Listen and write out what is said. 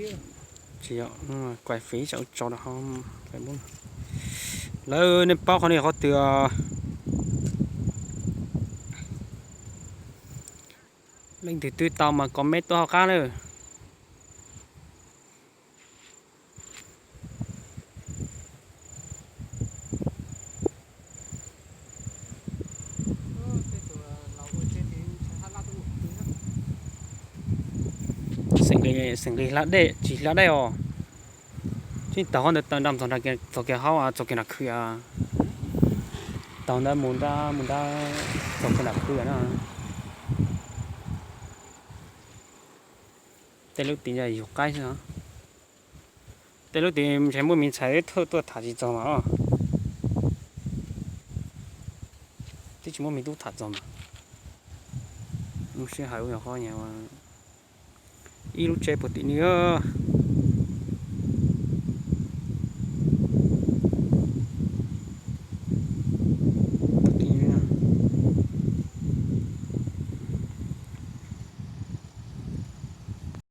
Tsis yog, kuaim fim saum tso rau hauv. Lawv nej paub qhov no yog qhov twg? Leej twg twb tau mas comment tuaj hauv qab lawm. Xeem Nqis hla dej, tsis hla dej os. Tseem taug qhov ntawd nram txog kiag haub, txog kiag nram khw. Taug ntawd mus nrad, mus nrad, txog kiag nram khw na. Tej lub tim yug qaib xwb. Tej lub tim ntshe muaj me ntxhais thawj tuaj tham tsis txog mas os. Twb tsis muaj me tub tham txog mas. Lub sij hawm ub yog qhov nyuag ib lub tsev puag tim ni.